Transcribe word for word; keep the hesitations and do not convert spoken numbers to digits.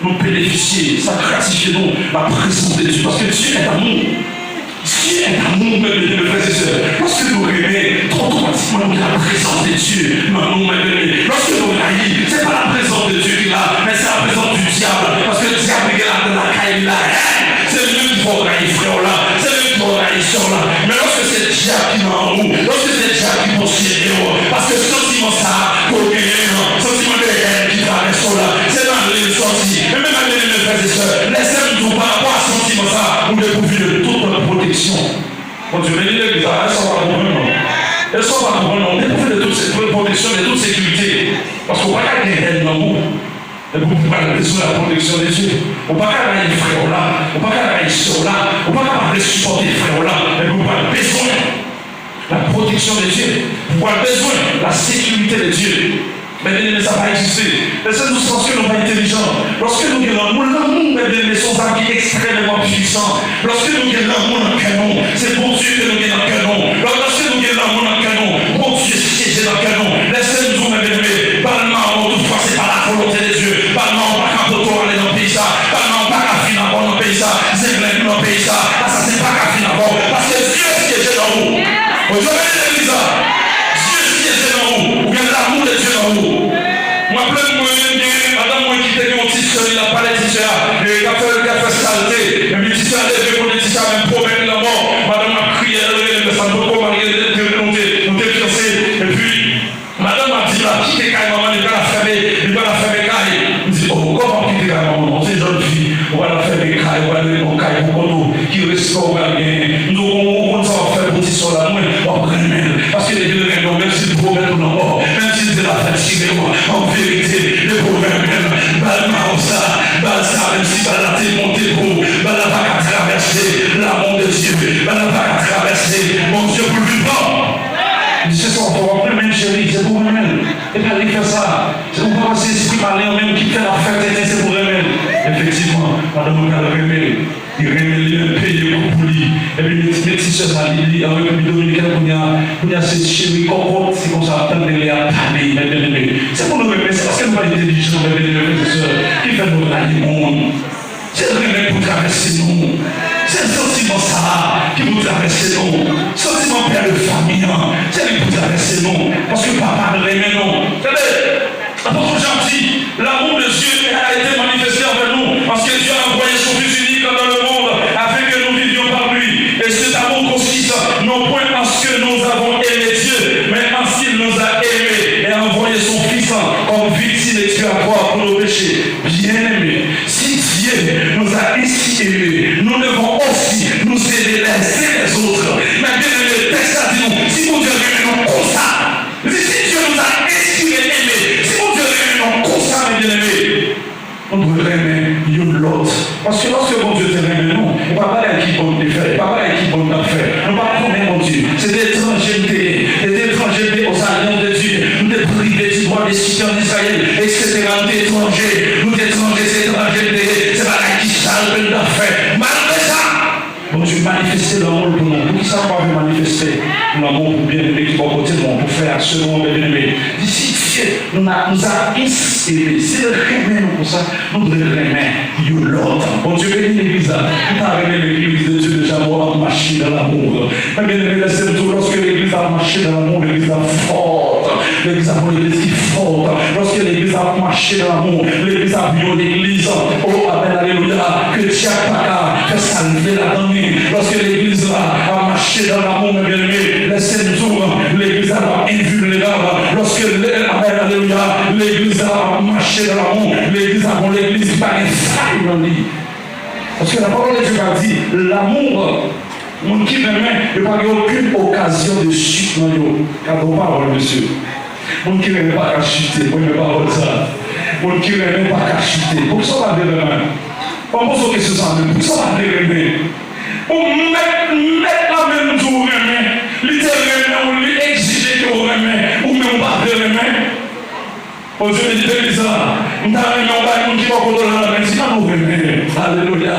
Nou benefisye, sa gratifye nou, la prezans de Dye. Paske Dye est amour. Dye est amour, mè byeneme, frè e sè. Lòske nou renmen, otomatikman nou gen la prezans de Dye nan nou, mè byeneme. Lòske nou rayi, se pa la prezans de Dye ki la, men se la prezans du dyab. Paske dyab li gen ladan lakay li la. Se li menm ki fè w rayi frè w la. Se li menm ki fè w rayi sè w la. Men lòske se dyab ki nan ou, lòske se dyab ki posede w, paske santiman sa a ke w genyen an, santiman de hèn ki travèse w la, se nan li l sòti. Men mè byeneme, frè e sè, lè sè m di w pa rapò a santiman sa a, ou depouvi de tout pwoteksyon. Bondye beni legliz la, e sa w pa konprann non. E sa w pa konprann non, ou depouvi de tout se-, pwoteksyon, de tout sekirite. Paske w pa ka gen hèn nan ou. Epi ou pral bezwen la protection de Dieu. Ou pa ka rayi frè w la, ou pa ka rayi sè w la, ou pa ka pa vle sipòte frè w la, epi ou pral bezwen la protection de Dieu. Ou pral bezwen la sécurité de Dieu. Men byeneme, sa pa egziste. Lè sè m di w, se paske nou pa entelijan. Lòske nou gen lanmou, lanmou, men byeneme, se yon zam ki ekstrèmeman pwisan. Lòske nou gen lanmou nan kè nou, se Bondye ke nou gen nan kè nou. Lò-, lòske nou gen lanmou nan kè nou, Bondye syeje nan kè nou. Lè sè m di w, men byeneme, bal mawon, toutfwa se pa la volonté de Dieu. Bal mawon pa ka pote w ale nan peyi sa. Bal mawon pa ka fin avè w nan peyi sa. Zenglen nou nan peyi sa. Asasen pa ka fin avè w. Paske Dye syeje nan ou. Bondye beni legliz la. Dye syeje nan ou. Ou gen lanmou de Dye nan ou. Mwen plen mwen gen madanm mwen ki te gen yon ti sè li, l ap pale ti sè a, e, k ap fè, k ap fè salte. Epi ti sè a leve kote ti sè a menm pwomèt lanmò. Madanm ap kriye, l rele m, sa m poko marye, nou te, nou te, nou te fiyanse. Epi madanm ap di m l ap kite kay manman l, li pral ap fèmen, li pral ap fèmen kay. M di, o, kòman w ap kite kay manman w? Se jèn fi, ou pral ap fèmen kay, ou pral rete nan kay pou kont ou. Ki respè w pral genyen? M di w, ou konn sa w ap fè pou ti sè w la, mwen, w ap renmen l. Paske depi l renmen w, menm si l pwomèt ou lanmò, menm si l di l ap fè tire w, an verite, depi w renmen l, bal mawon sa, bal sa, menm si bal la te monte pou ou, bal la pa ka travèse l'amour de Dieu, bal la pa ka travèse Bondye pou l vin pran w. M di, se sa w fè, w ap renmen l, cheri, se pou w renmen l. E pa li k fè sa. Se ou pa wè se espri malen an menm ki fè l ap fè tenten, se pou renmen l. Efektivman, madanm mwen pral renmen l. Li renmen l, li menm peye kou pou li. Epi men, men ti sè sa, li, li an Repiblik Dominikèn kounye a, kounye a se cheri kòkòt, se konsa ap tande lè y ap pale, men byeneme. Se pou nou renmen, se paske nou pa entelijan, men byeneme, frè e sè, ki fè nou rayi moun. Se renmen pou travèse nou. Se santiman sa a ki pou travèse nou. Santiman pè de fami an, se li pou travèse nou. Paske papa n renmen nou. Tande, apot Jan di, l'amour de Dieu a été manifesté envers nous, parce que Dieu a envoyé son Fils unique dans le monde, afin que nous vivions par lui. Et cet amour consiste non point en ce que nous avons aimé Dieu, mais en ce qu'il nous a aimés et a envoyé son Fils comme victime expiatoire pour nos péchés. Bien-aimés, si Dieu nous a ainsi aimés, nous devons aussi nous aimer les uns les autres. Men byeneme, tèks la di nou, si Bondye renmen nou konsa, li di, si Dieu nous a ainsi aimés, si Bondye renmen nou konsa, men byeneme, nou dwe renmen youn lòt. Paske lòske Bondye te renmen nou, e pa bagay ki bon l te fè, e pa bagay ki bon l t ap fè. Nou pa t konnen Bondye. Se te etranje n te ye. Se te etranje n te aux alliances de Dieu. Nou te prive du droit de cité en Israël, et cetera. Nou te etranje. Nou te etranje, se etranje n te ye. Se bagay ki sal ke n t ap fè. Malgre sa, Bondye manifeste lanmou l pou nou. Poukisa nou pa vle manifeste lanmou pou byeneme ki bò kote nou an, pou frè ak sè nou an, byeneme? Di, si Dye nou a, nous a ainsi aimés, si l renmen nou konsa, nou dwe renmen youn lòt. Bondye beni legliz la. M ta renmen legliz de Dieu de Jameau ap mache dans l'amour. Men byeneme, lèse m di w, lòske legliz la ap mache dans l'amour, legliz la ap fò. Legliz la ap yon legliz ki fò. Lòske legliz la ap mache dans l'amour, legliz la ap yon legliz, o, amèn, alelouya, ke dyab pa ka fè sa l vle ladan li. Lòske legliz la ap mache dans l'amour, men byeneme, lèse m di w, legliz la ap envilnerab. Lòske, le-, amèn, alelouya, legliz la ap mache dans l'amour, legliz la ap yon legliz ki pa gen fay nan li. Paske la parole de Dieu pa di, l'amour, moun ki renmen, yo pa gen okenn okazyon de chute nan yo. Gade yon pawòl, mesye. Moun ki renmen pa ka chite. Mwen renmen pawòl sa. Moun ki renmen pa ka chite. Poukisa w pa vle renmen? Ban m poze w kesyon sa menm. Poukisa w pa vle renmen? Bon, mèt, mèt la menm di w renmen. Li te renmen w, li egzije ke w renmen. Ou menm ou pa vle renmen? Bondye beni legliz la. M ta renmen w bay moun ki bò kote w la, men di, an nou renmen. Alelouya.